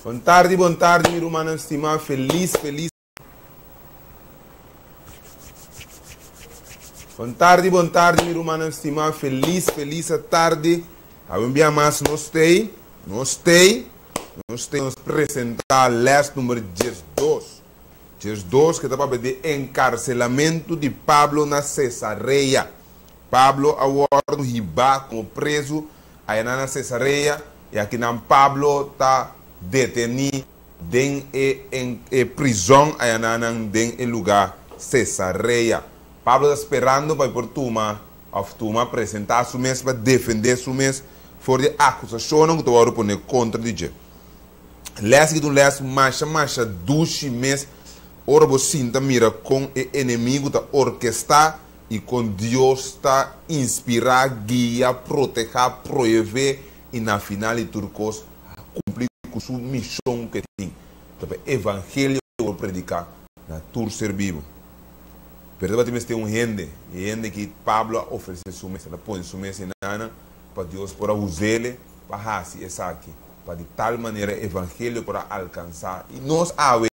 Bon tardi, bon tardi, mi rumannan stimá. Felis, felis. Bon tardi, bon tardi, mi rumannan stimá. Felis, felis tardi. Awe un bia mas nos tei, nos tei, nos tei nos presentá les number 12. 12 ku ta papia di enkarselamentu di Pablo na Cesarea. Pablo a wòrdu hibá komo prezu Ayanan na Cesarea, i akinan Pablo ta detení den e e prizòn ayananan den e lugá Cesarea. Pablo ta sperando pa e por tuma òf tuma presentá su mes pa defendé su mes for di e akusashonnan ku ta wòrdu poné kontra di dje. Lès aki ta un lès masha masha dushi mes ora bo sinta mira kon e enemigu ta orkestá I kon Dios ta inspirá, guia, protehá, proevé i na final di tur kos kumpli ku su mishon ku e tin, ta pa e evangelio wòrdu prediká na tur ser bibu. Pero tabatin mester un hende, i e hende aki Pablo a ofresé su mes, el a pone su mes enanan pa Dios por a us'é pa hasi esaki, pa di tal manera e evangelio por a alkansá i nos awe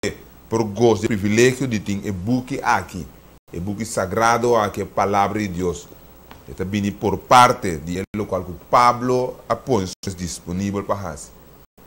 por gosa di e privilegio di tin e buki aki. E buki sagrado aki e Palabra di Dios. E ta bini por parte di e lokual ku Pablo a pone su mes disponibel pa hasi.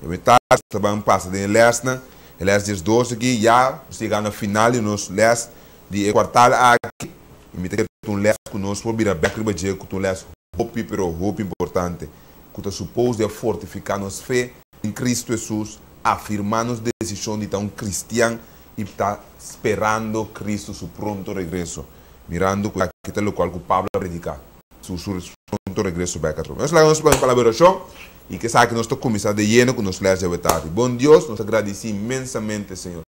E mitar nos ta ban pasa den e lèsnan, e lès 12 aki, ya nos yega na final di nos lès di e kuartal aki, i mi ta kere ta un lès ku nos por bira bèk riba dje ku ta un lès hopi pero hopi importante ku ta supos di a fortifiká nos fe den Kristu Hesus, afirmá nos desishon di ta un kristian i ta sperando Cristo su pronto regreso, mirando cu aki ta locual cu Pablo a predica, su su pronto regreso bek atrobe. Nos laga nos pone palabra di oracion i cu esaki nos ta cuminsa de yeno cu nos les djawe tardi. Bon Dios, nos ta gradici inmensamente, Señor,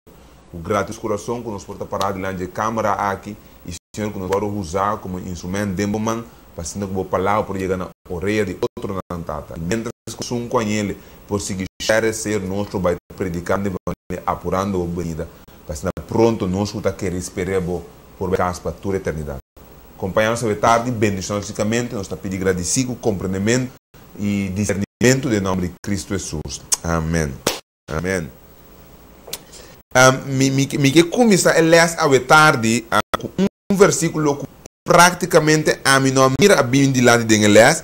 cu gratis curason cu nos por ta para dilanti dje camera aki i, Señor, cu nos por usa como instrument den bo man pa asina cu bo palabra por yega na orea di otronan, Tata. I mientras cu esun cu añele por sigui share, Señor, nos lo bay predicando evangelio, apurando bo benida, pa asina pronto nos cu ta kere spera bo por bay cas pa tur eternidad. Compaña nos awe tardi, bendiciona nos ricamente, nos ta pidi gradici cu comprendemento y discernimento den nomber di Cristo Jesus. Amen. Amen. Mi, mi, mi ke kuminsá e lès awe tardi ku un versíkulo ku práktikamente ami no a mira a bini dilanti den e lès,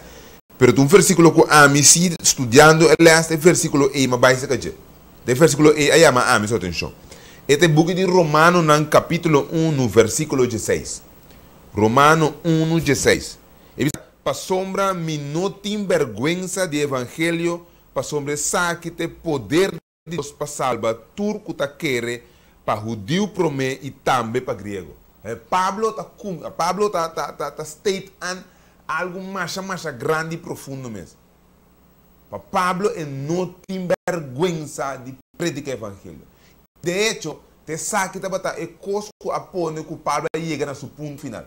pero ta un versíkulo ku ami sí studiando e lès, e versíkulo ei m'a bai serka dje. Ta e versíkulo ei a yama ami su atenshon. E ta e buki di Romanonan kapítulo unu versíkulo dieseis. Romano unu dieseis. E bisa, Pasobra mi no tin bèrgwensa di e evangelio, Pasobra esaki ta e poder di Dios pa salba tur ku ta kere, pa hudiu promé i tambe pa griego. Pablo ta Pablo ta ta ta ta state an algu masha masha grandi i profundo mes. Pa Pablo e no tin bèrgwensa di prediká evangelio. De echo, ta esaki tabata e kos ku a pone ku Pablo a yega na su punto final.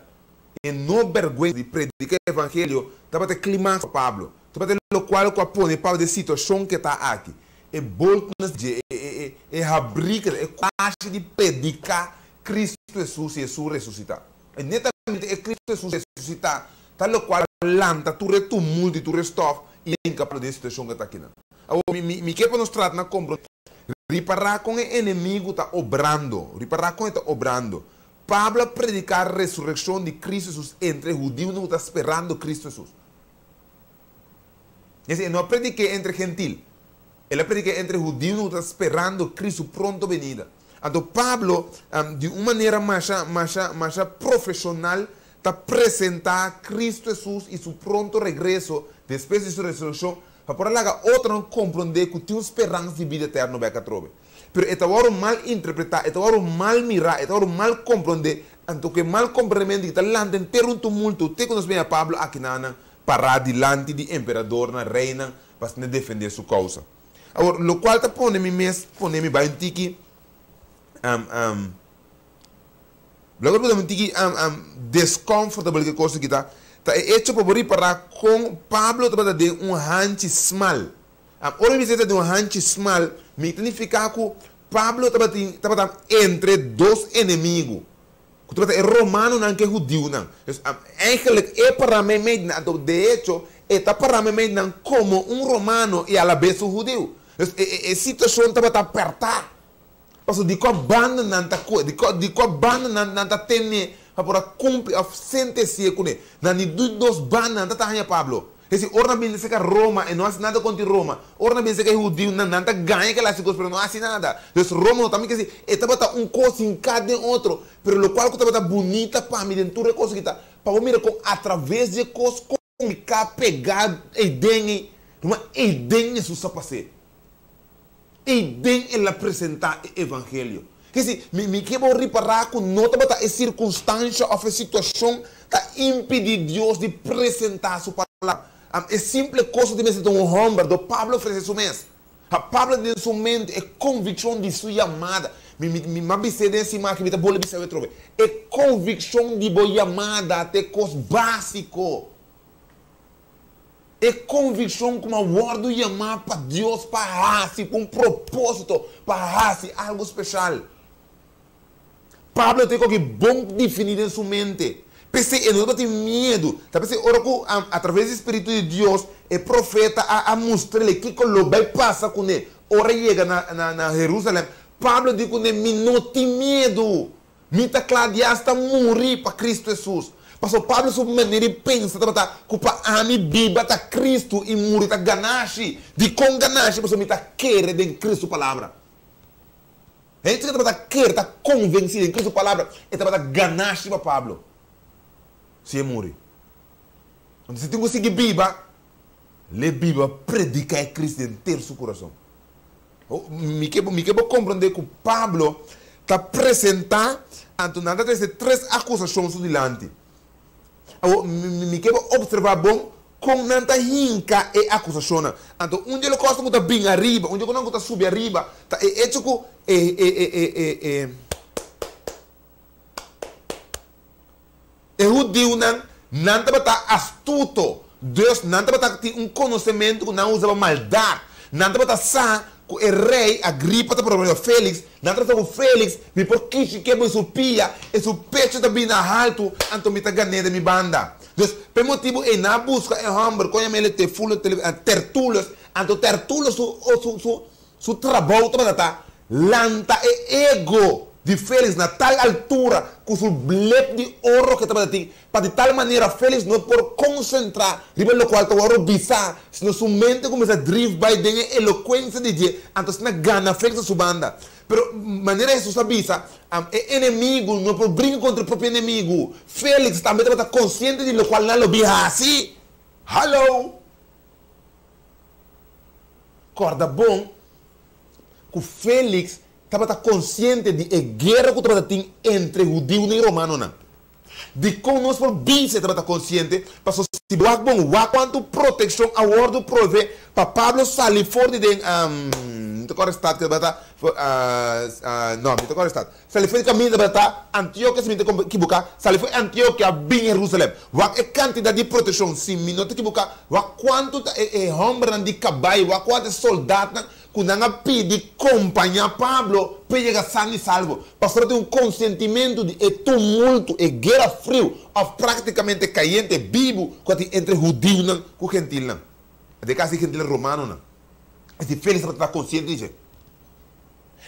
E no bèrgwensa di prediká evangelio tabata e klimaks pa Pablo. Tabata e lokual ku a pone Pablo den situashon ku e ta aki. E boldness dje, e e habrika, e kurashi di prediká Kristu Hesus i Hesus resusitá. E netamente e Kristu Hesus resusitá ta lokual a lanta tur e tumulto i tur e stòf i a hinka Pablo den e situashon ku e ta akinan. Awor, mi mi mi ke pa nos trata na komprondé, ripará kon e enemigu ta obrando, ripará kon e ta obrando. Pablo a prediká resurekshon di Kristu Hesus entre e hudiunan ku ta sperando Kristu Hesus. Es e no a predik'é entre gentil. El a predik'é entre hudiunan ku ta sperando Kristu su pronto benida. Anto Pablo, di un manera masha, masha, masha profeshonal ta presentá Kristu Hesus i su pronto regreso despues di su resurekshon pa por a laga otronan komprondé ku tin un speransa di bida eterno bèk atrobe. Pero e ta wòrdu mal interpretá, e ta wòrdu mal mirá, e ta wòrdu mal komprondé. Anto ku e mal komprendementu aki ta lanta henter un tumulto te ku nos mira Pablo akinanan pará dilanti di emperadornan, reinan, pa asina defendé su kousa. Awor, lokual ta pone mi mes pone mi bai un tiki, lokual ta pone mi un tiki discomfortable ku e kos aki ta, ta e echo pa bo ripará kon Pablo tabata den un hanchi smal. Ora mi bisa e ta den un hanchi smal, mi ta nifiká ku Pablo tabatin tabata entre dos enemigu, ku tabata e romanonan ku e hudiunan. Dus, eigenlijk e pará meimei di nan. Anto, de echo, e ta pará meimei di nan komo un romano i alabes un hudiu. Dus e e e situashon tabata pèrtá. Pasobra di kua banda nan ta kohe, di kua di kua banda nan nan ta tene pa por a kumpli òf sentensi'é kuné. Na ni di dos banda nan ta ta haña Pablo. Es desi, ora nan bini serka Roma, e no hasi nada kontra Roma. Ora nan bini serka e hudiunan, nan ta gaña ke el hasi kos, pero no hasi nada. Dus Roma no ta mi ke si e tabata un kos hinká den otro. Pero lokual ku tabata bunita pa mi den tur e kos aki ta, pa bo mira kon atraves di e kos kompliká pegá eiden ei, ruma eiden Hesus a pas'é. Eiden el a presentá e evangelio. Ke si, mi, mi ke bo ripará ku no tabata e sirkunstansha òf e situashon ta impidí Dios di presentá Su Palabra. E simple kos ku tin mester ta un hòmber, dor Pablo ofresé su mes. Ha Pablo den su mente e konvikshon di su yamada. Mi, mi, mi a bis'é den e siman aki, mi ta bolbe bisa awe atrobe. E konvikshon di bo yamada ta e kos básiko. E konvikshon ku mi a wòrdu yamá pa Dios pa hasi, ku un propósito, pa hasi algu speshal. Pablo tin koki bon definí den su mente. P'esei e no tabatin miedu. Ta p'esei ora ku atraves di spiritu di Dios e profeta a a mustr'el kiko lo bai pasa kuné ora e yega na na na Herusalèm, Pablo di kuné, Mi no tin miedu. Mi ta kla di asta muri pa Kristu Hesus. Pasobra Pablo su manera di pensa tabata ku pa ami biba ta Kristu i muri ta ganashi. Dikon ganashi? Pasobra mi ta kere den Kristu su palabra. Hende ku tabata kere, ta konvensí den Kristu su palabra, e tabata ganashi pa Pablo si e muri. Anto si tin ku sigui biba, l'e biba prediká e Kristu den henter su kurason. Mi ke mi ke bo komprondé ku Pablo ta presentá, anto nan ta trese tres akusashon su dilanti. Awor, mi ke bo opservá bon kon nan ta hinka e akusashonnan. Anto, un di e kosnan ku ta bin ariba, un di e kosnan ku ta subi ariba, ta e echo ku e e e e e e e hudiunan, nan tabata astuto. Dus, nan tabata tin un konosementu ku nan usa pa maldat. Nan tabata sa ku e rei Agripa ta por Félix, nan ta bisa ku Félix, Mi por kichi ke bo e su pia, e su pecho ta bini na haltu, anto mi ta gan'é den mi banda. Dus, pa e motibu ei nan a buska e hòmber, kon yama el e Tefulo, Tertulus, anto Tertulus su su su su trabou tabata ta lanta e ego di Félix na tal altura ku su blep di oro ke tabata tin Pa di tal manera Félix no por konsentrá riba lokual ta wòrdu bisá, sino su mente kuminsá drif bai den e elokuensia di dje, anto asina gana Félix na su banda. Pero, manera Hesus a bisa, e enemigu no por bringa kontra e propio enemigu. Félix tambe tabata konsiente di lokual nan lo bin hasi. Hallo! Kòrda bon ku Félix tabata konsiente di e guera ku tabata tin entre hudiunan i romanonan. Dikon nos por bisa e tabata konsiente? Pasobra si bo wak bon, wak kuantu protekshon a wòrdu provee pa Pablo sali for di den, mi ta kòrda e stat ku tabata, no, mi ta kòrda e stat, sali for di kaminda tabata Antiokia, si mi no ta kibuká, sali for di Antiokia bin Herusalèm. Wak e kantidat di protekshon, si mi no ta kibuká, wak kuantu ta e hòmbernan di kabai, wak kuantu e soldatnan ku nan a pidi kompañá Pablo p'e yega san i salvo, pasobra tin un konsentimentu di e tumultu, e guera friu òf práktikamente kayente bibu ku a tin entre hudiunan ku gentilnan, den e kas di gentilnan romanonan. Esei Félix tabata ta konsiente di dje.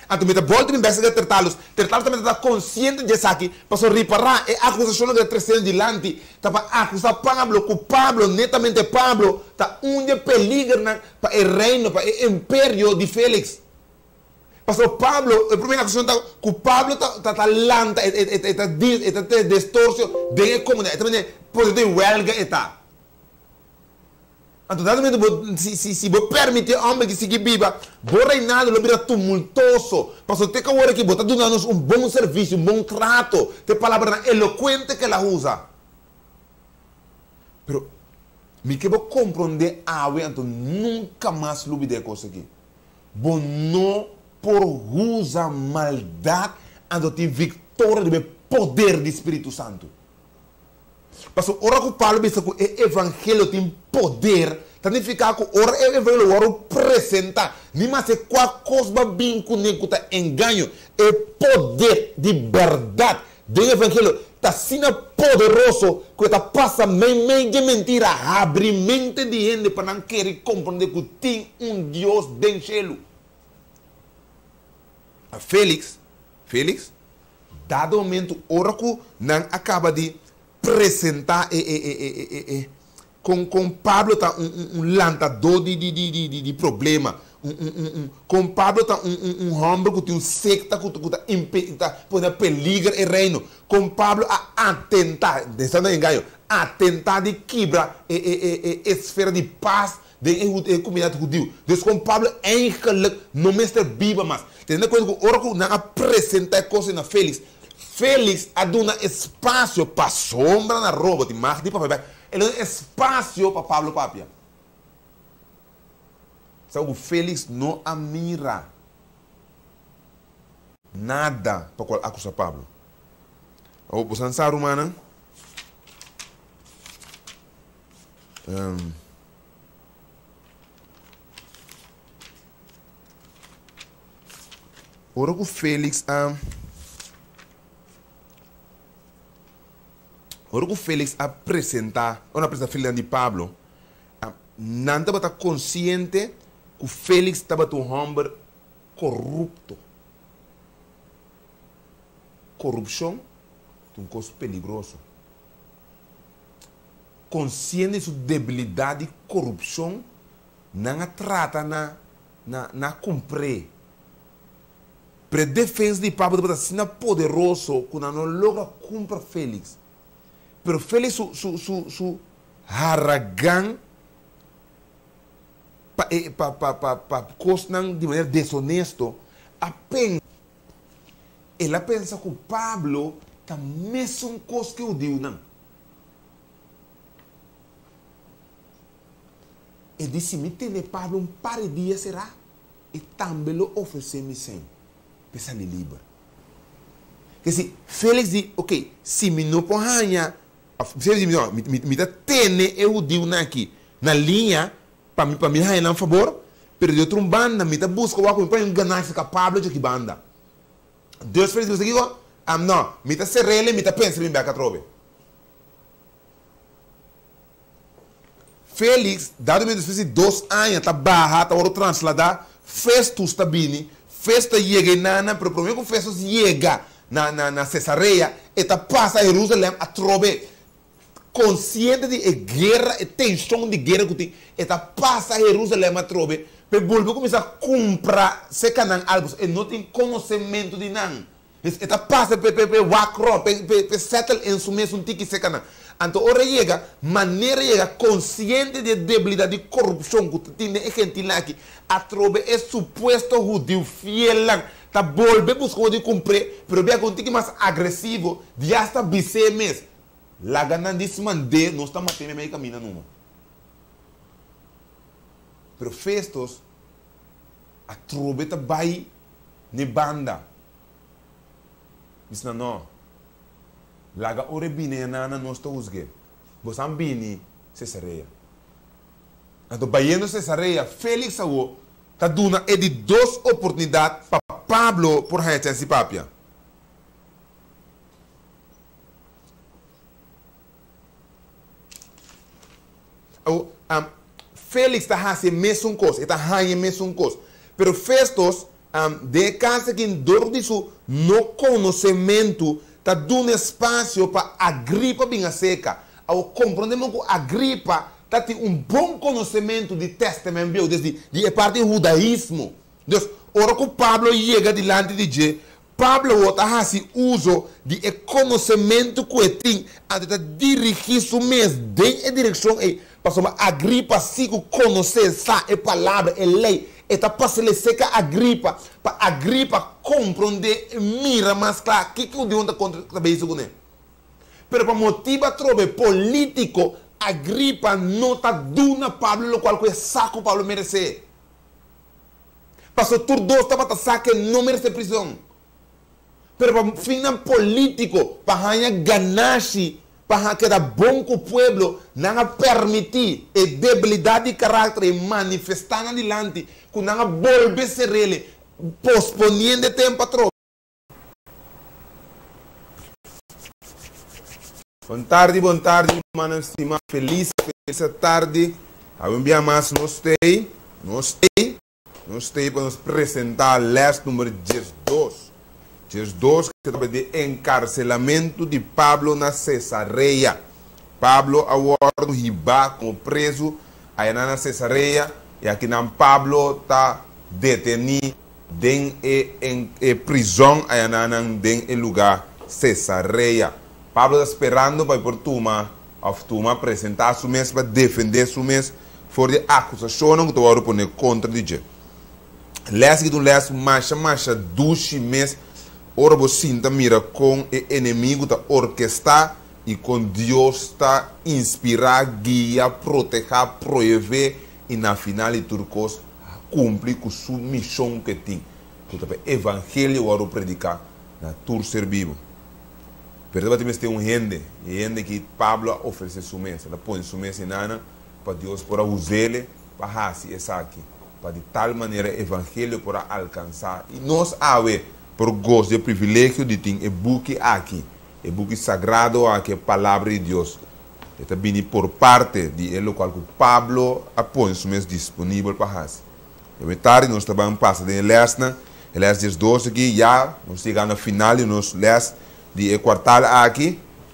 Anto mi ta bolta mi bèstia di Tertalus. Tertalus tambe tabata konsiente di esaki, pasobra ripará e akusashonnan ku ta tresiendo dilanti ta pa akusá Pablo ku Pablo, netamente Pablo, ta un di e peligernan pa e reino, pa e imperio di Félix. Pasobra Pablo, e promé akusashon ta ku Pablo ta ta ta lanta, e e e ta di e ta trese destorsio den e komunidat, e ta mende pone den wèlga e ta. Anto dado momento bo si si si bo permití e hòmber ki sigui biba, bo reinado lo bira tumultoso, pasobra te ku awor aki bo ta duna nos un bon servisio, un bon trato, ta e palabranan elokuente ku el a usa. Pero mi ke bo komprondé awe anto nunka mas lubidá e kos aki. Bo no por usa maldat anto tin viktoria riba e poder di Spiritu Santu. Pasobra ora ku Pablo bisa ku e evangelio tin poder, ta nifiká ku ora e evangelio wòrdu presentá, ni maske kua kos bo a bin kuné ku ta engaño, e poder di bèrdat den evangelio ta asina poderoso ku e ta pasa meimei dje mentira, habri mente di hende pa nan kere komprondé ku tin un Dios den shelu. Felix, Felix, dado momento ora ku nan a kaba di presentá e e e e e e kon kon Pablo ta un un un lantadó di di di di di problema, un un un un kon Pablo ta un un un hòmber ku tin un sekta ku ku ta impe ta pone na peliger e reino, kon Pablo a atentá, esei no engaño, atentá di kibra e e e e esfera di pas den e e komunidat hudiu. Dus kon Pablo eigenlik no mester biba mas. Teniendo en kuenta ku ora ku nan a presentá e kos ei na Félix, Félix a duna espasio pasobra na Roma tin mag di papia bai, el a duna espasio pa Pablo papia. Sa ku Félix no a mira nada pa kual akusá Pablo. Awor boso a sa rumannan. Ora ku Félix a Ora ku Félix a presentá, ora a presentá Félix di Pablo, nan tabata konsiente ku Félix tabata un hòmber korupto. Korupshon ta un kos peligroso. Konsiente di su debilidat di korupshon, nan a trata na na na kumpr'é. Pero e defensa di Pablo tabata asina poderoso ku nan no logra kumpra Félix. Pero Félix su su su su haragan pa e pa pa pa pa kosnan di manera desonesto a pensa. El a pensa ku Pablo ta mesun kos ku e hudiunan. E di, Si mi tene Pablo un par di dia será, e tambe lo ofresé mi sèn pa e sali liber. Ke si, Félix di, Oké, si mi no por haña, òf Félix di, No, mi ta tene e hudiunan aki na liña pa mi pa mi haña nan fabor, pero di otro un banda mi ta buska wak ku mi por haña un ganashi ka Pablo dje aki banda. Dus Félix bisa kiko? Am no, mi ta ser'el i mi ta pensa bin bèk atrobe. Félix, dado mi despues di dos aña ta baha, ta wòrdu trasladá, Festus ta bini, Festus ta yega enanan, pero promé ku Festus yega na na na Cesarea, e ta pasa Herusalèm atrobe. Konsiente di e guera, e tenshon di guera ku tin, e ta pasa Herusalèm atrobe pa e bolbe kuminsá kumpra serka nan algu, pasobra e no tin konosementu di nan. Dus e ta pasa p'e p'e wak rònt, p'e p'e p'e settle en su mes un tiki serka nan. Anto ora e yega, manera e yega konsiente di e debilidat di korupshon ku ta tin den e gentilnan aki, atrobe e supuesto hudiu fielnan ta bolbe buska un di kumpr'é, pero bia ku un tiki mas agresivo, di asta bis'é mes, Laga nan dismand'é, nos ta mat'é meimei kaminda numa. Pero Festos atrobe ta bai n'e banda. Bisa nan, No. Laga ora e bini ayana nos ta husg'é. Boso a bini Cesarea. Anto bayendo Cesarea, Félix awor ta duna e di dos oportunidat pa Pablo por haña chèns di papia. Awor, Félix ta hasi e mesun kos, e ta haña e mesun kos. Pero Festos, den e kas aki, dor di su no konosementu, ta duna espasio pa Agripa bin aserka. Awor, komprondemos ku Agripa ta tin un bon konosementu di Tèstamènt Bieu, des di di e parti hudaismo. Dus, ora ku Pablo yega dilanti di dje, Pablo awor ta hasi uso di e konosementu ku e tin, anto e ta dirigí su mes den e direkshon ei, pasobra Agripa sí ku konosé, sa, e palabra, e lei. E ta pas'el serka Agripa, pa Agripa komprondé i mira mas kla kiko Dios ta kontra ta bezig kuné. Pero pa motibu atrobe polítiko, Agripa no ta duna Pablo lokual ku e sa ku Pablo meresé. Paso tur dos tabata sa ke no merece prison. Pero pa finnan politico, pa haña ganashi, pa ha keda bon cu pueblo, nan a permiti e debilidad di caracter ei manifesta nan dilanti, cu nan a bolbe serele, posponiendo e tempo atrobe. Bon tardi, bon tardi, rumannan stimá. Felis, felis tardi. Awe un bia mas nos t'ei, nos t'ei. Nos t'ei pa nos presentá lès number 12. 12 ku ta di enkarselamentu di Pablo na Cesarea. Pablo a wòrdu hibá komo prezu ayanan na Cesarea i akinan Pablo ta detení den e e prizòn ayananan den e lugá Cesarea. Pablo ta sperando pa e por tuma òf tuma presentá su mes pa defendé su mes for di akusashonnan ku ta wòrdu poné kontra di dje. Lès aki ta un lès masha masha dushi mes ora bo sinta mira kon e enemigu ta orkestá i kon Dios ta inspirá, guia, protehá, proevé i na final di tur kos kumpli ku su mishon ku e tin, ku ta pa e evangelio wòrdu prediká na tur ser bibu. Pero tabatin mester un hende, i e hende aki Pablo a ofresé su mes, el a pone su mes enanan pa Dios por a us'ele pa hasi esaki, pa di tal manera e evangelio por a alkansá i nos awe por gos di e privilegio di tin e buki aki, e buki sagrado aki, e Palabra di Dios. E ta bini por parte di e lokual ku Pablo a pone su mes disponibel pa hasi. Awe tardi nos ta ban pasa den e lèsnan, e lès 12 aki, ya nos ta yega na final di nos lès di e kuartal aki,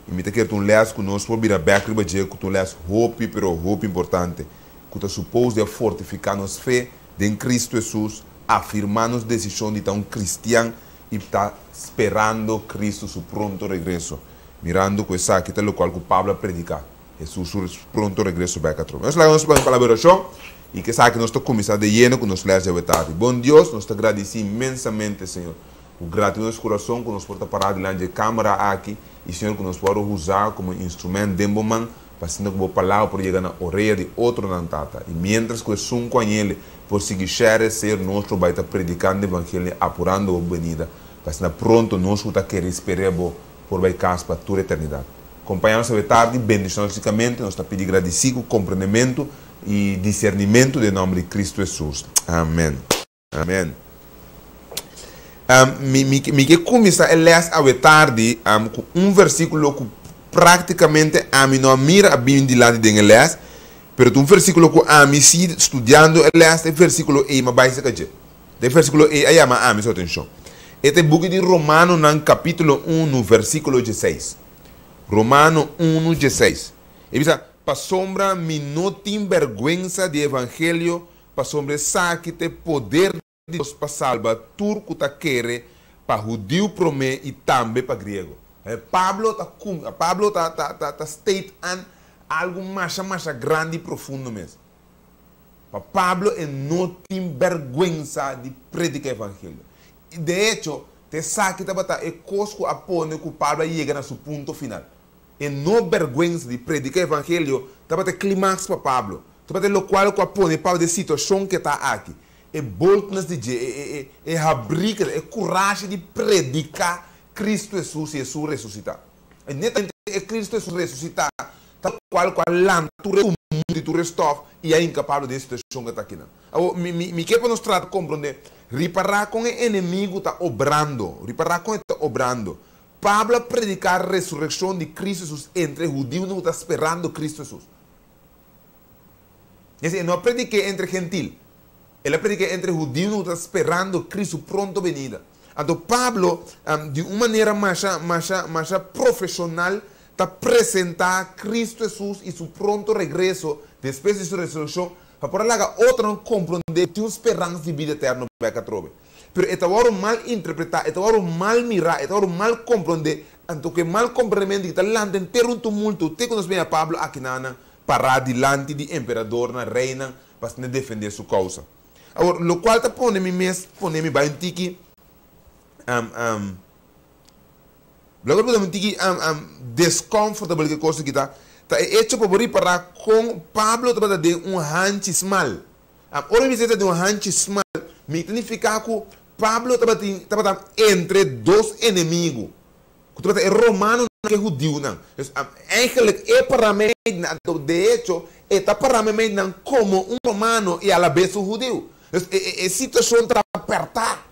i mi ta kere ta un lès ku nos por bira bèk riba dje, ku ta un lès hopi pero hopi importante, ku ta supos di a fortifiká nos fe den Kristu Hesus, afirmá nos desishon di ta un kristian i ta sperando Kristu su pronto regreso, mirando ku esaki ta lokual ku Pablo a prediká. Hesus su pronto regreso bek atrobe. Nos laga nos pone palabra di orashon i ke esaki nos ta kuminsá de yeno ku nos lès djawe tardi. Bon Dios, nos ta gradisí inmensamente, Señor, ku grati nos kurason ku nos por ta pará dilanti di e kamera aki i, Señor, ku nos por usá komo instrument den bo man pa asina ku bo palabra por yega na orea di otronan, Tata. I miéntras ku esun ku añele por sigui share, Señor, nos lo bai ta predikando evangelio i apurando bo benida pa asina pronto nos ku ta kere i sper'é bo por bai kas pa tur eternidat. Kompañá nos awe tardi, bendishoná nos rikamente, nos ta pidi gradisí ku komprendementu i disernimentu den nòmber di Kristu Hesus. Amèn. Amèn. Mi, mi, mi ke kuminsá e lès awe tardi ku un versíkulo ku práktikamente ami no a mira a bini dilanti den e lès, pero ta un versíkulo ku ami sí studiando e lès, e versíkulo ei m'a bai serka dje. Ta e versíkulo ei a yama ami su atenshon. E ta e buki di Romanonan kapítulo unu versíkulo dieseis. Romano unu dieseis. E bisa, Pasobra mi no tin bèrgwensa di e evangelio, pasobra esaki ta e poder di Dios pa salba tur ku ta kere, pa hudiu promé i tambe pa griego. Pablo ta Pablo ta ta ta state an algu masha masha grandi i profundo mes. Pa Pablo e no tin bèrgwensa di prediká evangelio. I de echo, ta esaki tabata e kos ku a pone ku Pablo a yega na su punto final. E no bèrgwensa di prediká evangelio tabata e klimaks pa Pablo. Tabata e lokual ku a pone Pablo den e situashon ku e ta aki. E boldness di dje, e e e habrí ku e kurashi di prediká Kristu Hesus i Hesus resusitá. E netamente e Kristu Hesus resusitá ta lokual ku a lanta tur e tumulto i tur e stòf i a hinka Pablo den e situashon ku e ta akinan. Awor, mi, mi, mi ke pa nos trata komprondé, ripará kon e enemigu ta obrando, ripará kon e ta obrando. Pablo a prediká resurekshon di Kristu Hesus entre e hudiunan ku ta sperando Kristu Hesus. Es e no a predik'é entre gentil, el a predik'é entre hudiunan ku ta sperando Kristu pronto benida. Anto Pablo, di un manera masha, masha, masha profeshonal ta presentá Kristu Hesus i su pronto regreso despues di su resurekshon pa por a laga otronan komprondé ku tin un speransa di bida eterno bèk atrobe. Pero e ta wòrdu mal interpretá, e ta wòrdu mal mirá, e ta wòrdu mal komprondé, anto ku e mal komprendementu aki ta lanta henter un tumulto te ku nos mira Pablo akinanan pará dilanti di emperadornan, reinan, pa asina defendé su kousa. Awor, lokual ta pone mi mes pone mi bai un tiki, lokual ta pone mi un tiki discomfortable ku e kos aki ta, ta e echo pa bo ripará kon Pablo tabata den un hanchi smal. Ora mi bisa e ta den un hanchi smal, mi ta nifiká ku Pablo tabatin tabata entre dos enemigu. Ku tabata e romanonan ku e hudiunan. Dus, eigenlijk e pará meimei nan, anto de echo e ta pará meimei nan komo un romano i alabes un hudiu. Dus e e e situashon ta pèrtá.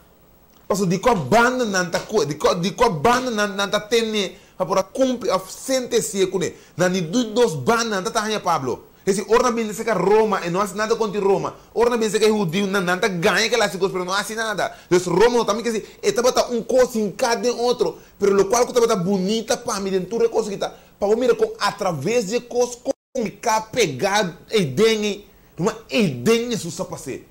Pasobra di kua banda nan ta kohe, di kua di kua banda nan nan ta tene pa por a kumpli òf sentensi'é kuné. Na ni di dos banda nan ta ta haña Pablo. Es decir, ora nan bini serka Roma e no hasi nada kontra Roma. Ora nan bini serka e hudiunan nan ta gaña ke el hasi kos pero no hasi nada. Dus Roma no ta mi ke si e tabata un kos hinká den otro. Pero lokual ku tabata bunita pa mi den tur e kos aki ta pa bo mira kon atraves di e kos kompliká pegá eiden ei, ruman eiden Hesus a pas'é.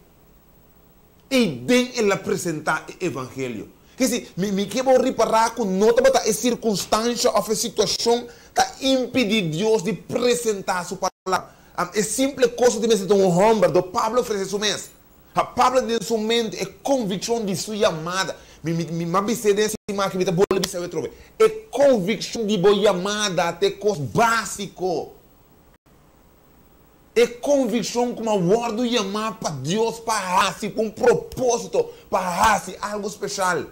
Eiden el a presentá e evangelio. Ke si, mi, mi ke bo ripará ku no tabata e sirkunstansha òf e situashon ta impidí Dios di presentá Su Palabra. E simple kos ku tin mester ta un hòmber, dor Pablo ofresé su mes. Ha, Pablo tin den su mente e konvikshon di su yamada. Mi, mi, mi a bis'é den e siman aki, mi ta bolbe bisa awe atrobe. E konvikshon di bo yamada ta e kos básiko. E konvikshon ku mi a wòrdu yamá pa Dios pa hasi, pa un propósito, pa hasi algu speshal.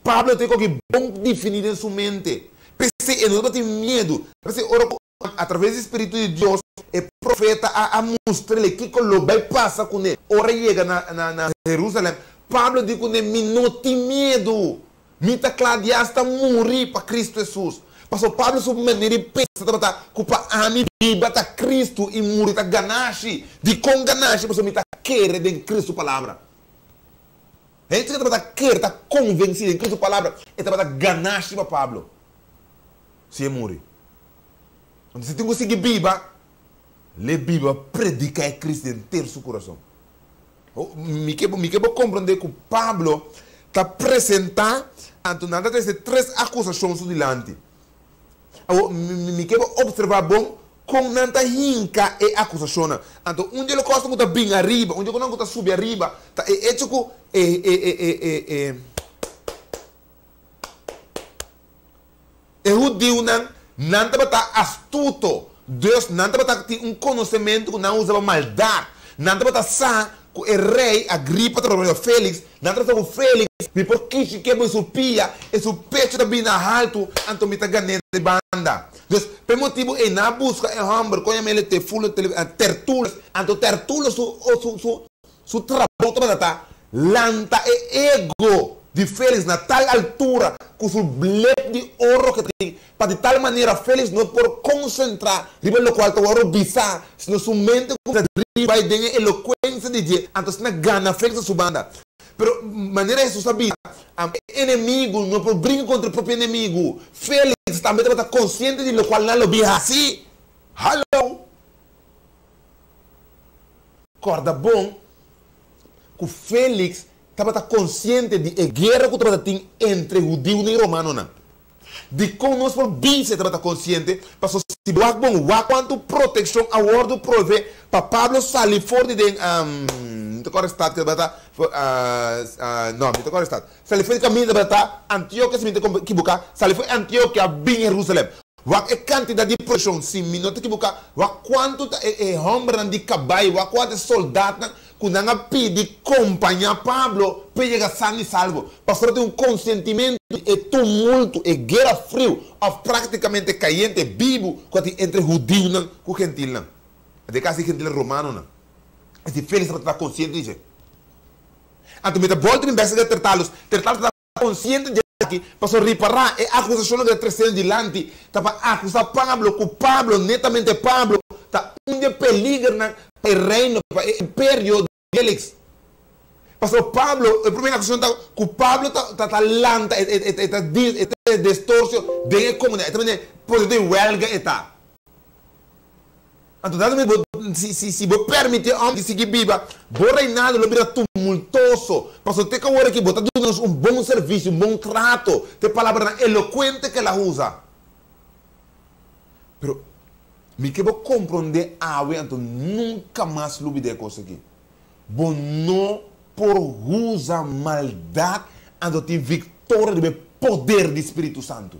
Pablo tin koki bon definí den su mente. P'esei e no tabatin miedu. P'esei ora ku atraves di spiritu di Dios e profeta a a mustr'é kiko lo bai pasa kuné ora e yega na na na Herusalèm, Pablo di kuné, Mi no tin miedu. Mi ta kla di asta muri pa Kristu Hesus. Pasobra Pablo su manera di pensa tabata ku pa ami biba ta Kristu i muri ta ganashi. Dikon ganashi? Pasobra mi ta kere den Kristu su palabra. Hende ku tabata kere, ta konvensí den Kristu su palabra, e tabata ganashi pa Pablo si e muri. Anto si tin ku sigui biba, l'e biba prediká e Kristu den henter su kurason. Mi ke mi ke bo komprondé ku Pablo ta presentá, anto nan ta trese tres akusashon su dilanti. Awor, mi mi ke bo opservá bon kon nan ta hinka e akusashonnan. Anto un di e kosnan ku ta bin ariba, un di e kosnan ku ta subi ariba, ta e echo ku e e e e e e E hudiunan, nan tabata astuto, dus nan tabata tin un konosementu ku nan usa pa maldat. Nan tabata sa ku e rei Agripa tabata riba Félix, nan tabata sa ku Félix, mi por kishi ke bo e su pia, e su pechu ta bini na haltu, anto mi ta gan'é di banda. Dus, pa e motibu ei nan a buska e hòmber, kon yama el, Tefulo, Tertulo, anto Tertulo su, su, su, Su trabou tabata ta lanta e ego di Félix na tal altura ku su blep di oro ke tin, pa di tal manera Félix no por konsentrá riba lokual ta wòrdu bisá, sino su mente kuminsá driba bai den e elokuensia di dje, anto asina gana Félix na su banda. Pero, manera Hesus a bisa, e enemigu no por bringa kontra e propio enemigu. Félix tambe tabata konsiente di lokual nan lo bin hasi. Hallo! Kòrda bon ku Félix tabata konsiente di e guera ku tabata tin entre hudiunan i romanonan. Dikon nos por bisa e tabata konsiente? Pasobra si bo wak bon, wak kuantu protekshon a wòrdu provee pa Pablo sali for di den, mi ta kòrda e stat ku tabata, no, mi ta kòrda e stat, sali for di kaminda tabata Antiokia, si mi ta kibuká, sali for di Antiokia bin Herusalèm. Wak e kantidat di protekshon, si mi no ta kibuká, wak kuantu ta e e hòmbernan di kabai, wak kuantu e soldatnan ku nan a pidi kompañá Pablo p'e yega san i salvo. Pasobra tin un konsentimentu di e tumultu, e guera friu òf práktikamente kayente, bibu, ku a tin entre hudiunan ku gentilnan. Den e kas di gentilnan, romanonan. Esei Félix tabata konsiente di dje. Anto mi ta bòlta mi bèk serka Tertalus. Tertalus tabata. Konsiente di esaki, pasobra ripará e akusashonnan ku ta trese dilanti ta pa akusá Pablo ku Pablo, netamente Pablo, ta un di e peligernan pa e reino, pa e imperio di Félix. Pasobra Pablo, e promé akusashon ta ku Pablo ta ta lanta, e ta e ta destorsio den e komunidat, e ta mende por di wèlga e ta. Anto dado bo, si, si, si bo permiti e hòmber di sigui biba, bo reinado lo bira tumultoso. Pasobra te ku awor aki bo ta duna nos un bon servisio, un bon trato, ta e palabranan elokuente ku el a usa. Pero mi ke bo komprondé awe, anto nunka mas lubidá e kos aki. Bo no por usa maldat anto tin viktoria riba e poder di Spiritu Santu.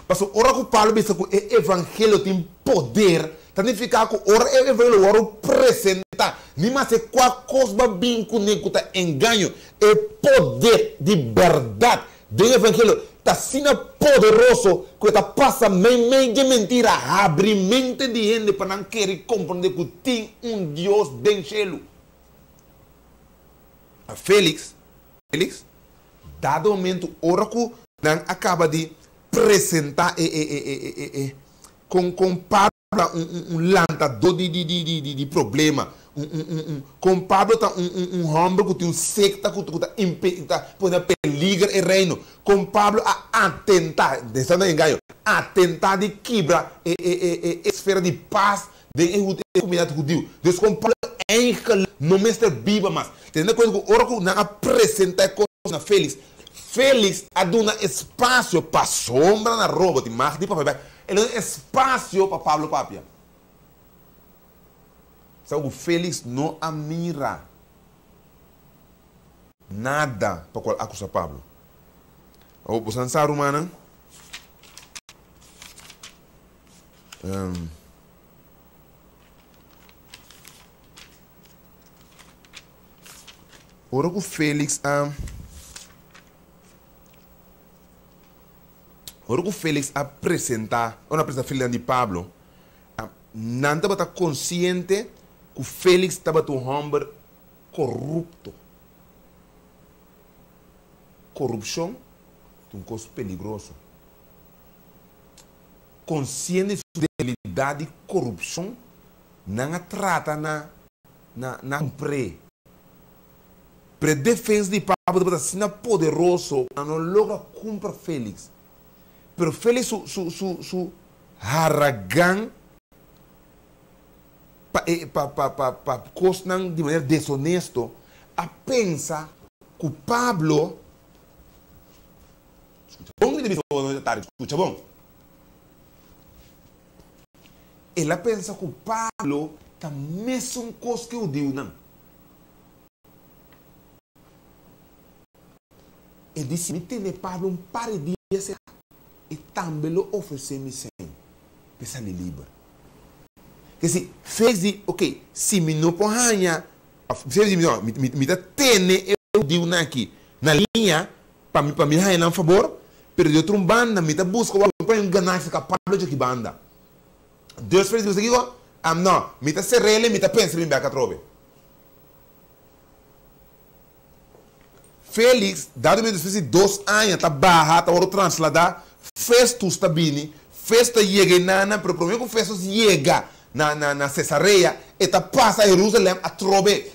Pasobra ora ku Pablo bisa ku e evangelio tin poder, ta nifiká ku ora e evangelio wòrdu presentá, ni maske kua kos bo a bin kuné ku ta engaño, e poder di bèrdat den evangelio ta asina poderoso ku e ta pasa meimei dje mentira, habri mente di hende pa nan kere i komprondé ku tin un Dios den shelu. Félix, Félix, dado momento ora ku nan a kaba di presentá e e e e e e kon kon Pablo. ta un un un lantadó di di di di di problema, un un un un kon Pablo ta un un un hòmber ku tin un sekta ku ku ta impe ta pone na peliger e reino, kon Pablo a atentá, esei no engaño, atentá di kibra e e e e esfera di pas den e hud e komunidat hudiu. Dus kon Pablo eigenlijk no mester biba mas. Teniendo kuenta ku ora ku nan a presentá e kos na Félix, Félix a duna espasio pasobra na robo tin mag di papia bai, el a duna espasio pa Pablo papia. Sa ku Félix no a mira nada pa kual akusa Pablo. Awor boso nan sa rumannan, Ora ku Félix a Ora ku Félix a presentá, ora a presentá Félix di Pablo, nan tabata konsiente ku Félix tabata un hòmber korupto. Korupshon ta un kos peligroso. Konsiente di su debilidat di korupshon, nan a trata na na na kumpr'é. Pero e defensa di Pablo tabata asina poderoso ku nan no logra kumpra Félix. Pero Félix su su su su haragan pa e pa pa pa pa kosnan di manera deshonesto a pensa ku Pablo Skucha bon mi ta bisa bo no tardi, skucha bon. El a pensa ku Pablo ta mesun kos ku e hudiunan. E di, Si mi tene Pablo un par di dia será, e tambe lo ofresé mi sèn p'e sali liber. Ke si Félix di, Oke, si mi no por haña, òf Félix di, No, mi ta tene e hudiunan aki na liña Pa mi pa mi haña nan fabor, pero di otro un banda mi ta buska wak pa un ganashi ka Pablo dje ki banda. Dios feliz bisa kiko? Am no, mi ta serele mi ta pensa bin bek atrobe. Felix, dado mi despues di dos aña ta baha, ta wòrdu trasladá, Festus ta bini, Festus ta yega e nana, pero promé ku Festus yega na na na Cesarea, e ta pasa Herusalèm atrobe.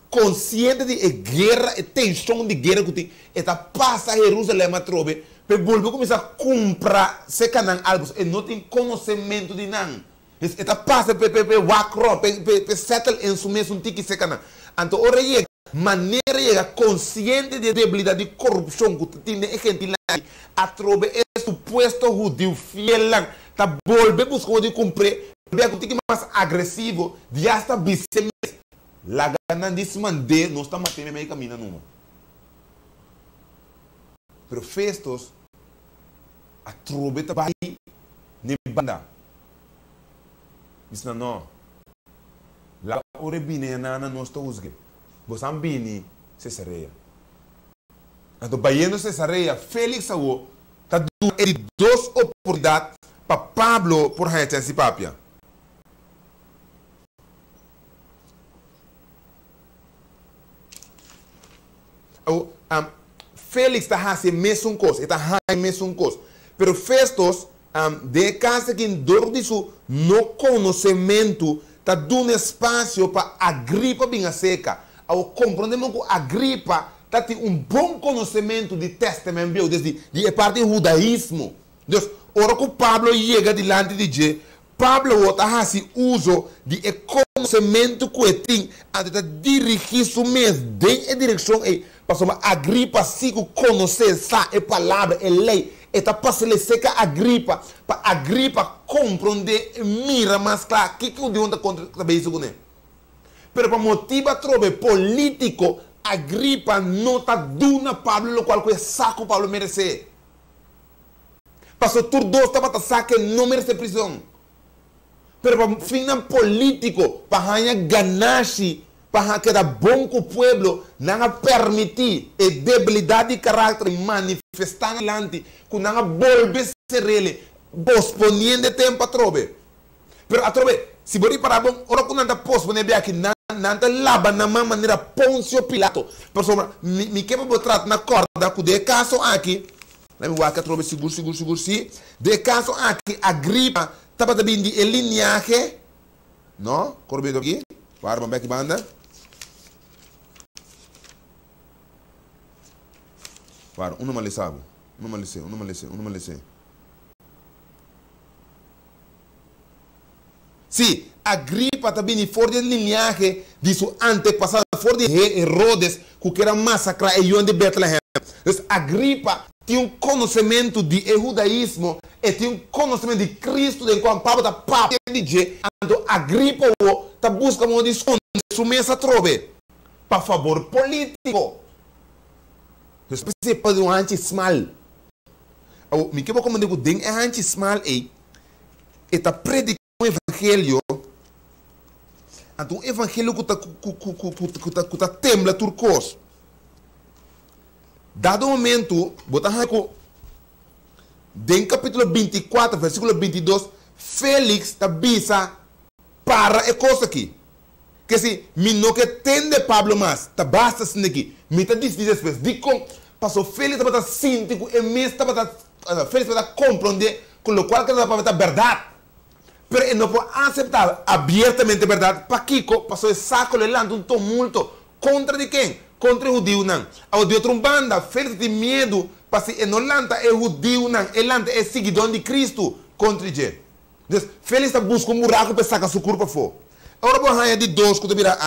Konsiente di e guera, e tenshon di guera ku tin, e ta pasa Herusalèm atrobe pa e bolbe kuminsá kumpra serka nan algu. E no tin konosementu di nan. Dus e ta pasa pa e wak rònt, pa e settle en su mes un tiki serka nan. Anto ora e yega, manera e yega konsiente di e debilidat di korupshon ku ta tin den e gentilnan aki, atrobe e supuesto hudiu fielnan ta bolbe buska modo di kumpr'é, pabia ku un tiki mas agresivo, di asta bis'é mes, Laga nan dismand'é, nos ta mat'é meimei kaminda numa. Pero Festos atrobe ta bai n'e banda. Bisa nan, No. Laga ora e bini ayana nos ta husg'é. Boso an bini Cesarea. Anto bayendo Cesarea, Félix awor ta duna e di dos oportunidat pa Pablo por haña chèns di papia. Awor, Félix ta hasi e mesun kos, e ta haña e mesun kos. Pero Festos, den e kas aki, dor di su no konosementu, ta duna espasio pa Agripa bin aserka. Awor, komprondé ku Agripa ta tin un bon konosementu di Tèstamènt Bieu, des di e parti hudaismo. Dus, ora ku Pablo yega dilanti di dje, Pablo awor ta hasi uso di e konosementu ku e tin, anto e ta dirigí su mes den e direkshon ei, pasobra Agripa sí ku konosé, sa, e palabra, e lei. E ta pas'el seka Agripa, pa Agripa komprondé i mira mas kla kiko Dios ta kontra ta bezig kuné. Pero pa motibu atrobe polítiko, Agripa no ta duna Pablo lokual ku e sa ku Pablo meresé. Paso tur dos tabata sa ke no merece prison. Pero pa finnan politico, pa haña ganashi, pa ha keda bon cu pueblo, nan a permiti e debilidad di caracter manifesta nan dilanti cu nan a bolbe serele, posponiendo e tempo atrobe. Pero atrobe, si bo ripara bon, ora cu nan ta pospone biaha aki, nan nan ta laba nan man manera Poncio Pilato. Pasobra mi mi ke pa bo trata na corda cu den e caso aki, Laat mi wak atrobe sigur, sigur, sigur, sí. Den e kaso aki, Agripa tabata bin di e liniahe, no, kor bini aki, wara ban bek banda. Wara, uno malesa bo, uno malese, uno malese, uno malese. Sí, Agripa ta bini for di e liniahe di su antepasado, for di Herodes, ku kier a masakrá e yunan di Bètlehèm. Dus, Agripa tin un konosementu di e hudaismo, e tin un konosementu di Kristu den kua Pablo ta papia di dje. Anto Agripa awor ta buska modo di skonde su mes atrobe pa fabor polítiko. Dus, p'esei Pablo tin un hanchi smal. Awor, mi ke bo komprendé ku den e hanchi smal ei, e ta prediká un evangelio, anto un evangelio ku ta ku ku ku ku ta ku ta tembla tur kos. Dado momento bo ta haña ku den kapítulo 24 versíkulo 22 Félix ta bisa para e kos aki. Ke si, mi no ke tende Pablo mas, ta basta asina aki. Mi ta disidí despues. Dikon? Pasobra Félix tabata sinti ku e mes tabata Félix tabata komprondé ku lokual ku e tabata papia ta bèrdat. Pero e no por aseptá abiertamente e bèrdat. Pakiko? Pasobra e sa ku lo e lanta un tumulto. Kontra di ken? Kontra e hudiunan. Awor, di otro un banda, Félix ta tin miedu pa si e no lanta e hudiunan, e lanta e siguidónan di Kristu kontra dje. Dus, Félix ta buska un buraku pa e saka su kurpa afó. Ora bo haña di dos ku ta bira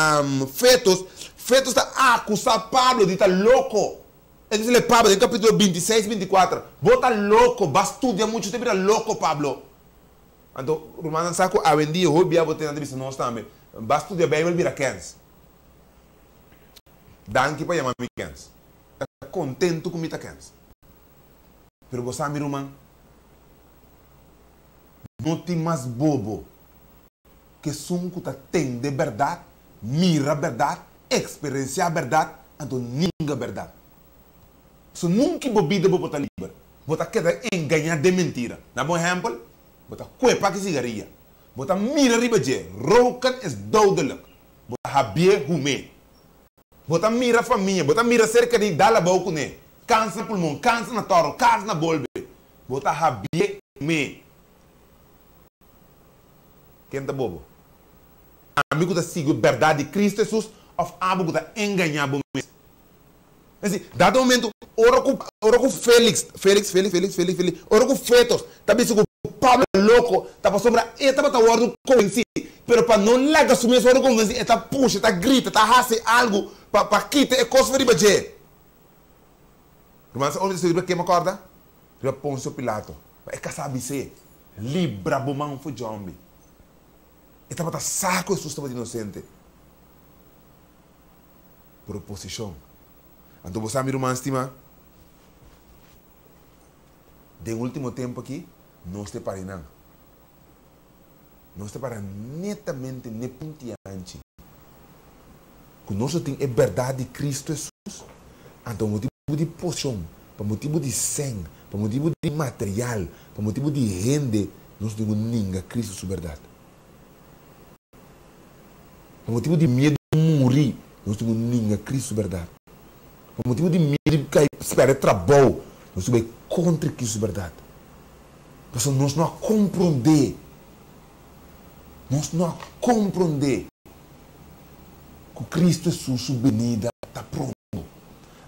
Fetus, Fetus ta akusá Pablo di ta loko. E ta bis'é, Pablo, den kapítulo 26, 24, Bo ta loko, bo a studia muchu te bira loko, Pablo. Anto, rumannan sa ku awendia hopi bia bo tende nan ta bisa nos tambe, Bo a studia Beibel bira kèns. Danki pa yama mi kèns. Ta kontentu ku mi ta kèns. Pero bo sa mi ruman, no tin mas bobo ku esun ku ta tende bèrdat, mira bèrdat, eksperensiá bèrdat, anto ninga bèrdat. So nunki bo bida bo por ta liber. Bo ta keda engañá den mentira. Na bo ehèmpel, bo ta kue paki sigaria, bo ta mira riba dje, roken is dodelijk, bo ta habié humé. Bo ta mira famia, bo ta mira ser kerí dal abou kuné, kansa na pulmon, kansa na tòrò, kansa na bolbe. Bo ta habié me. Ken ta bobo? Ami ku ta sigui e bèrdat di Kristu Hesus òf abo ku ta engañá bo mes? Es di, dado momento, ora ku ora ku Félix, Félix, Félix, Félix, Félix, Félix, ora ku Fetos ta bisa ku Pablo ta loko, ta pasobra e tabata wòrdu konvensí. Pero pa no laga su mes wòrdu konvensí, e ta pusha, e ta grita, e ta hasi algu pa pa kita e kos for riba dje. Ruman, sa ora mi ta studia riba kema kòrda? Riba Ponsio Pilato. Pa e kasá bis'é, Libra bo man for djòmbi. E tabata sa ku Hesus tabata inosente. Por oposishon. Anto bo sa, mi ruman stimá? Den ultimo tempu aki, nos ta e parinan. Nos ta para netamente n'e puntianchi ku nos lo tin e bèrdat di Kristu Hesus. Anto pa motibu di posishon, pa motibu di sèn, pa motibu di material, pa motibu di hende, nos tin ku ninga Kristu su bèrdat. Pa motibu di miedu di muri, nos tin ku ninga Kristu su bèrdat. Pa motibu di miedu di kai pèrdè trabou, nos tin ku bai kontra Kristu su bèrdat. Pasobra nos no a komprondé, nos no a komprondé ku Kristu Hesus su benida ta pronto.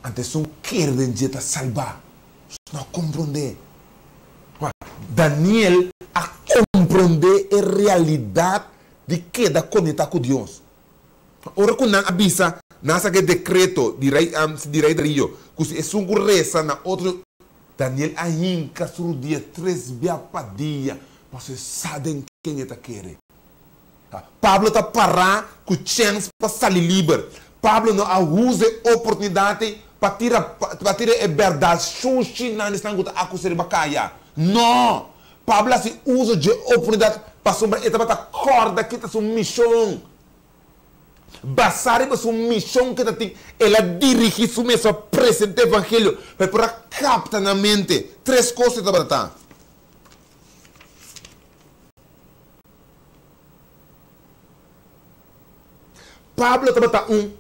Anto esun ku kere den dje ta salbá. Nos no a komprondé. Daniel a komprondé e realidat di keda konektá ku Dios. Ora ku nan a bisa, nan a saka e dekreto di rei di rei Darío ku si esun ku resa na otro Daniel a hinka su rudia tres bia pa dia pasobra e sa den ken e ta kere. Pablo ta pará ku chèns pa sali liber. Pablo no a usa e oportunidat ei pa tira pa tira e bèrdat shushi nan di esnan ku ta akus'é riba kaya. Nò! Pablo a hasi uso dje oportunidat pasobra e tabata kòrda ki ta su mishon. Basá riba su mishon ku e ta tin, el a dirigí su mes pa presentá evangelio pa e por a kapta nan mente. Tres kos e tabata ta. Pablo tabata un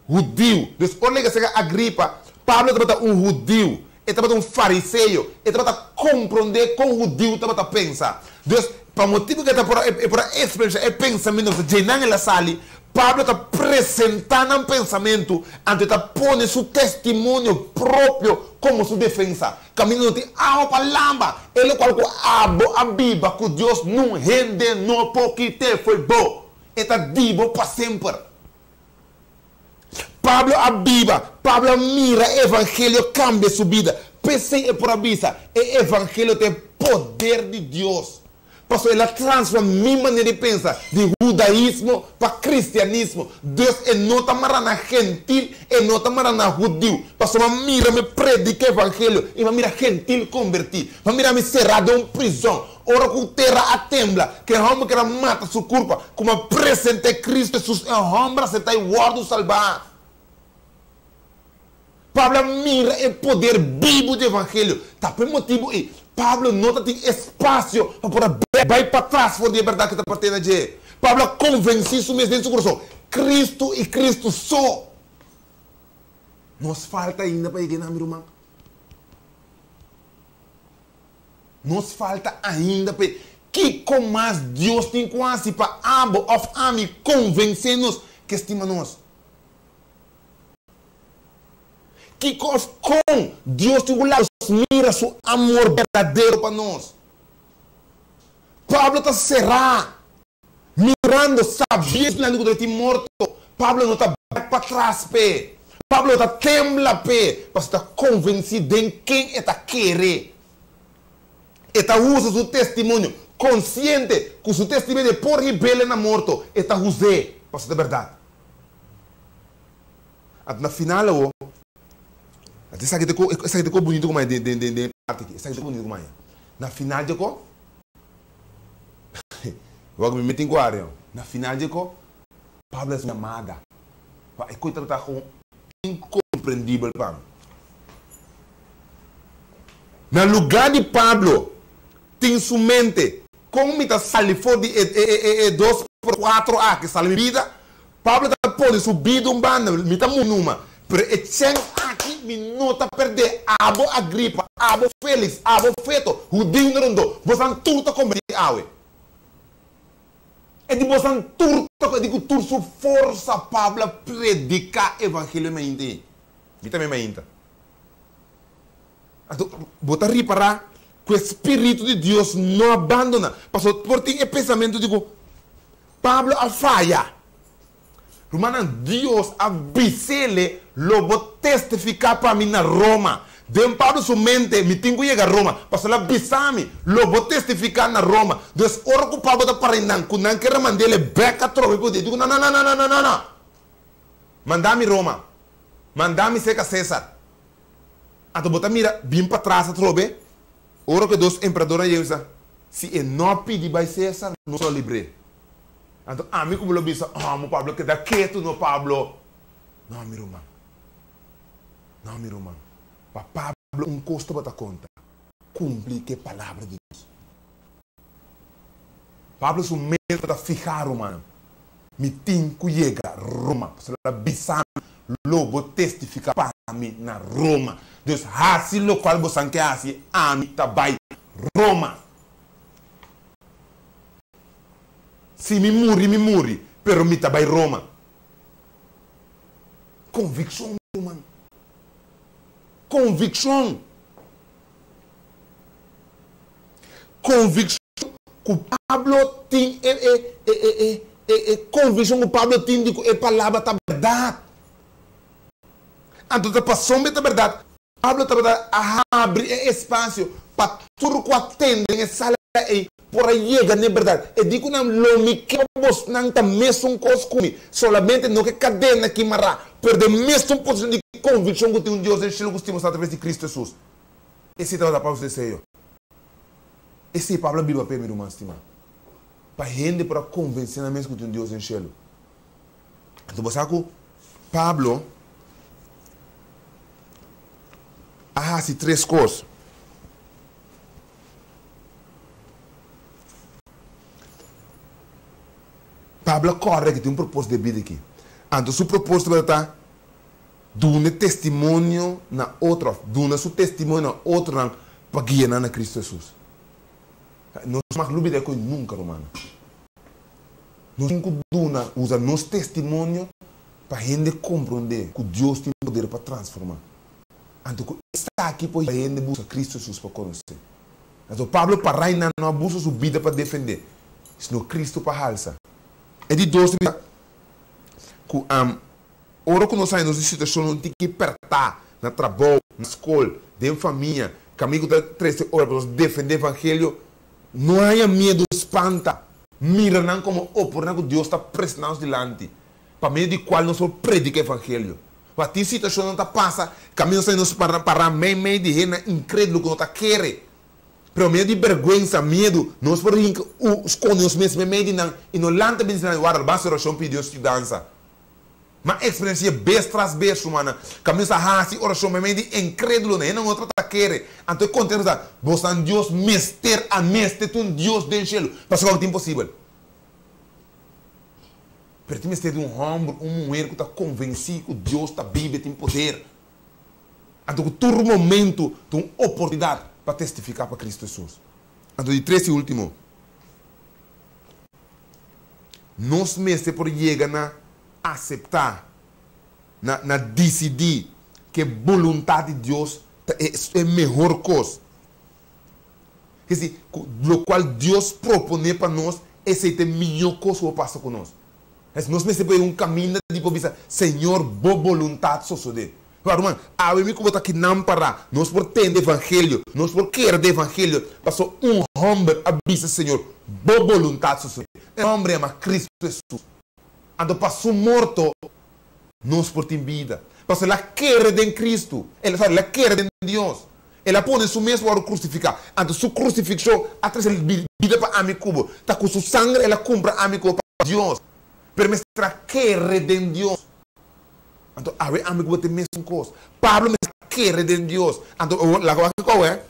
hudiu. Dus ora el a yega serka Agripa, Pablo tabata un hudiu. E tabata un fariseo. E tabata komprondé kon hudiu tabata pensa. Dus, pa motibu ku e ta por a e por a eksperenshá e pensamentu pasobra dje nan el a sali, Pablo ta presentá nan pensamentu, anto e ta pone su testimonio propio komo su defensa. Kaminda no tin awa pa lamba, e lokual ku abo a biba ku Dios nun hende no por kit'é fo'i bo. E ta di bo pa semper. Pablo a biba, Pablo a mira e evangelio kambia su bida. P'esei e por a bisa, E evangelio ta e poder di Dios. Pasobra el a transforma mi manera di pensa di hudaismo pa kristianismo. Dus e no ta mara na gentil, e no ta mara na hudiu. Pasobra mi a mira mi predica evangelio i mi a mira gentil kombertí. Mi a mira mi será den un prizòn. Ora ku tera a tembla, ku e hòmber ker a mata su kurpa, ku mi a present'é Kristu Hesus, e hòmber a sentá i wòrdu salbá. Pablo a mira e poder bibu di evangelio. Ta pa e motibu ei, Pablo no ta tin espasio pa por a bai patras for di e bèrdat ku ta partena dje. Pablo a konvensí su mes den su kurason, Kristu i Kristu so. Nos falta ainda pa yega einan, mi ruman. Nos falta ainda pa e. Kiko mas Dios tin ku hasi pa abo òf ami konvensé nos ku e stima nos? Kiko òf kon Dios tin ku laga nos mira su amor berdadero pa nos? Pablo ta será mirando, sabiendo ku ta tin morto. Pablo no ta bèk patras p'e. Pablo no ta tembla p'e, pasobra ta konvensí den ken e ta kere. E ta usa su testimonio, konsiente ku su testimonio por hib'el na morto, e ta us'é pasobra ta bèrdat. Anto na final awo, anto esaki ta ko, esaki ta ko bunito ku maya den den den e parti aki, esaki ta ko bunito ku maya. Na final dje ko, wak mi metin ku Arion, na final dje ko, Pablo hasi un yamada pa e koe tabata gewoon inkomprendibel pa mi. Na lugá di Pablo tin su mente kon mi ta sali for di e e e e dos por kuatro aki, sali mi bida, Pablo ta pone su bida un banda, Mi ta muri numa, pero e chèns aki mi no ta pèrdè. Abo Agripa, abo Félix, abo Feto, hudiu na rondó, bosan tur ta kombertí awe. E di bosan tur ta, e di ku tur su forsa Pablo a prediká evangelio e mainta ei. Mi tambe mainta. Anto bo ta ripará ku e spiritu di Dios no a bandoná, pasobra por tin e pensamentu di ku Pablo a faya. Rumannan, Dios a bis'ele, Lo bo testifiká pa mi na Roma. Den Pablo su mente, mi tin ku yega Roma, pasobra el a bisa mi, Lo bo testifiká na Roma. Dus, ora ku Pablo ta para einan, ku nan ker a mand'ele bèk atrobe ku di, e di ku, No, no, no, no, no, no, no! Manda mi Roma. Manda mi serka Sésar. Anto bo ta mira bin patras atrobe, ora ku e dos emperadornan yega bisa, Si e no a pidi bai Sésar, nos lo libr'é. Anto ami ku bo lo bisa, Amo Pablo, keda ketu no Pablo. No mi ruman, no mi ruman, pa Pablo un kos tabata konta, kumpli ku e palabra di Dios. Pablo su meta ta fihá, rumannan, Mi tin ku yega Roma, pasobra el a bisa mi, Lo bo testifiká pa mi na Roma. Dus hasi lokual bosan ke hasi, ami ta bai Roma. Si mi muri, mi muri, pero mi ta bai Roma. Konvikshon, mi ruman. Konvikshon. Konvikshon ku Pablo tin e e e e e e e konvikshon ku Pablo tin di ku e palabra ta bèrdat. Anto ta pasobra e ta bèrdat, Pablo tabata a habri e espasio pa tur ku a tende den e sala ei por a yega na e bèrdat. E di ku nan, Lo mi ke pa bosnan ta mesun kos ku mi, solamente no ku e kadena ki mará, pero den mesun posishon di konvikshon ku tin un Dios den shelu ku stima nos atraves di Kristu Hesus. Esei tabata Pablo su deseo. Esei Pablo a biba p'e, mi ruman stimá. Pa hende por a konvensé nan mes ku tin un Dios den shelu. Anto bo sa ku Pablo a hasi tres kos. Pablo a kòrda ku tin un propósito den bida aki. Anto su propósito tabata ta. Duna testimonio na otro òf duna su testimonio na otronan pa guia nan na Kristu Hesus. Nos mag lubida e kos nunka, rumannan. Nos tin ku duna, usa nos testimonio pa hende komprondé ku Dios tin poder pa transformá. Anto ku esaki por hiba hende buska Kristu Hesus pa konosé. Anto Pablo pará i nan no a buska su bida pa defendé, sino Kristu pa halsa. E di dos ta bisa ku ora ku nos haña nos den situashonnan un tiki pèrtá na trabou, na skol, den famia, kaminda ku ta trese ora pa nos defendé evangelio, no haña miedu, spanta, mira nan komo oportunidat ku Dios ta presentá nos dilanti, pa medio di kual nos por prediká evangelio. Wak, tin situashonnan ta pasa kaminda nos ta nos pará meimei di hendenan inkrédulo ku no ta kere. Pero medio di bèrgwensa, miedu, nos por hinka u skonde nos mes meimei di nan i no lanta bin dilanti. Warda, basta orashon pidi Dios yudansa. M'a eksperensi'é bes tras bes, rumannan, kaminda nos ta hasi orashon meimei di inkrédulonan, hendenan no ta kere. Anto e kontesta ta, Bosnan Dios mester a mester tin un Dios den shelu, pasobra ku ta imposibel. Pero tin mester di un hòmber, un muher ku ta konvensí ku Dios ta biba i tin poder. Anto ku tur momentu ta un oportunidat pa testifiká pa Kristu Hesus. Anto di tres i último, nos mester por yega na aseptá, na na disidí ku e boluntat di Dios ta e e mehor kos. Kesi, ku lokual Dios proponé pa nos, esei ta e mihó kos ku por pasa ku nos. Es, nos mester por yega un kaminda di por bisa, Señor, bo boluntat sosodé. Wak, ruman, awe mi ku bo ta kinan pará, nos por tende evangelio, nos por kere den evangelio, pasobra un hòmber a bisa, Señor, bo boluntat sosodé. E hòmber yama Kristu Hesus. Anto pa su morto nos por tin bida. Pasobra el a kere den Kristu, el, sorry, el a kere den Dios. El a pone su mes wòrdu krusifiká. Anto su krusifikshon a trese bida pa ami ku bo. Ta ku su sangre el a kumpra ami ku bo pa Dios. Pero mester a kere den Dios. Anto awe ami ku bo ta e mesun kos. Pablo mester a kere den Dios. Anto laga wak kiko awe.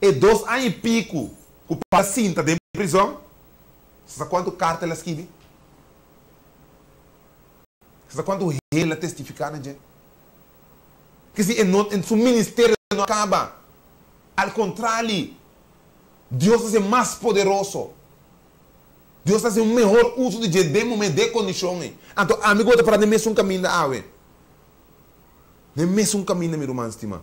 E dos aña i piku ku Pablo a sinta den prizòn, sa kuantu karta el a skibi? Sa kuantu hende el a testifiká na dje? Ke si e no, su ministerio no a kaba. Al kontrali, Dios ta hasi mas poderoso. Dios ta hasi un mehor uso di dje den momento, den e kondishon ei. Anto ami ku bo ta para den mesun kaminda awe. Den mesun kaminda, mi ruman stimá.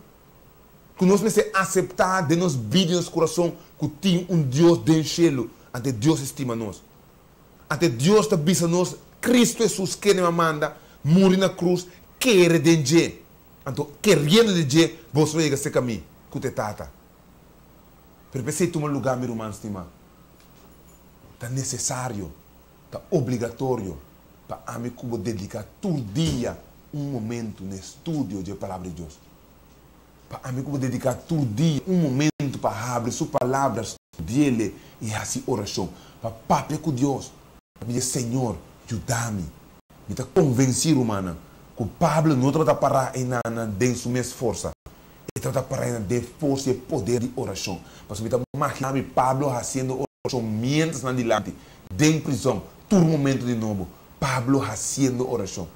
Ku nos mester aseptá den nos bida i nos kurason ku tin un Dios den shelu, anto e Dios e stima nos. Ante Dios ta bisa nos, Cristo Hesus kende a manda muri na cruz, kere den dje. Anto, keriendo den dje, boso lo yega serka mi, ku ta e Tata. Pero p'esei tuma lugá, mi ruman stimá, ta nesesario, ta obligatorio pa ami ku bo dediká tur dia un momentu na e studio dje Palabra di Dios. Pa ami ku bo dediká tur dia un momentu pa habri su Palabra, studi'el i hasi orashon, pa papia ku Dios, pa pidi, Señor, yuda mi. Mi ta konvensí, rumannan, ku Pablo no tabata pará einan den su mes forsa. E tabata pará einan den forsa i e poder di orashon. Pasobra mi ta maginá mi Pablo hasiendo orashon miéntras nan dilanti, den prizòn, tur momentu di nobo, Pablo hasiendo orashon.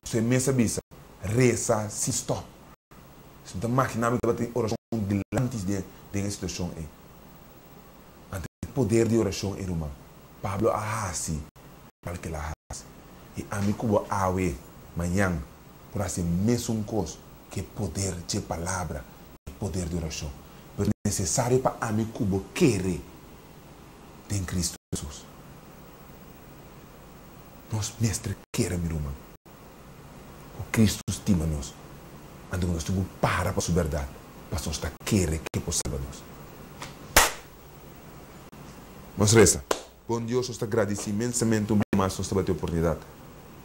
Su e mes a bisa, Resa sin stòp. Si mi ta maginá mi tabatin orashon dilanti den e situashon ei. Anto e poder di orashon ei, ruman, Pablo a hasi tal ke el a hasi. I ami ku bo awe, mañan, por hasi e mesun kos ku e poder dje Palabra, e poder di orashon. Pero ta nesesario pa ami ku bo kere den Kristu Hesus. Nos mester kere, mi ruman, ku Kristu stima nos, anto ku nos tin ku para pa su bèrdat, pasobra nos ta kere ku e por salba nos. Nos resa. Bon Dios, nos ta gradisí inmensamente un bia mas nos tabatin oportunidat.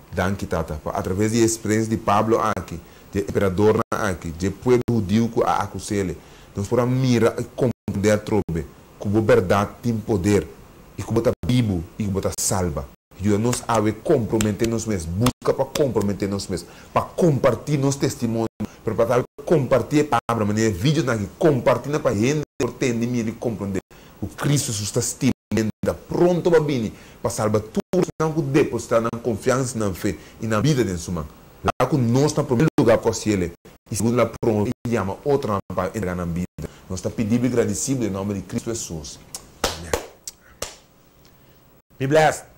Danki, Tata, pa atraves di e eksperensia di Pablo aki, di e emperadornan aki, di e pueblo hudiu ku a akus'el, nos por a mira i komprendé atrobe ku bo bèrdat tin poder i ku bo ta bibu i ku bo ta salba. Yuda nos awe komprometé nos mes, buska pa komprometé nos mes, pa kompartí nos testimonio, pero pa tambe kompartí e palabra manera e videonan aki, kompartí nan pa hende por tende, mira i komprondé ku Kristu Hesus ta stima hende, ta pronto pa bini pa salba tur esnan ku depositá nan konfiansa, nan fe i nan bida den Su man. Laga. Ojalá ku nos na promé lugá por hasiel i segundo la promové i yama otronan pa entregá nan bida. Nos ta pidi bo i gradisí bo den nòmber di Kristu Hesus. Amèn. Be blessed.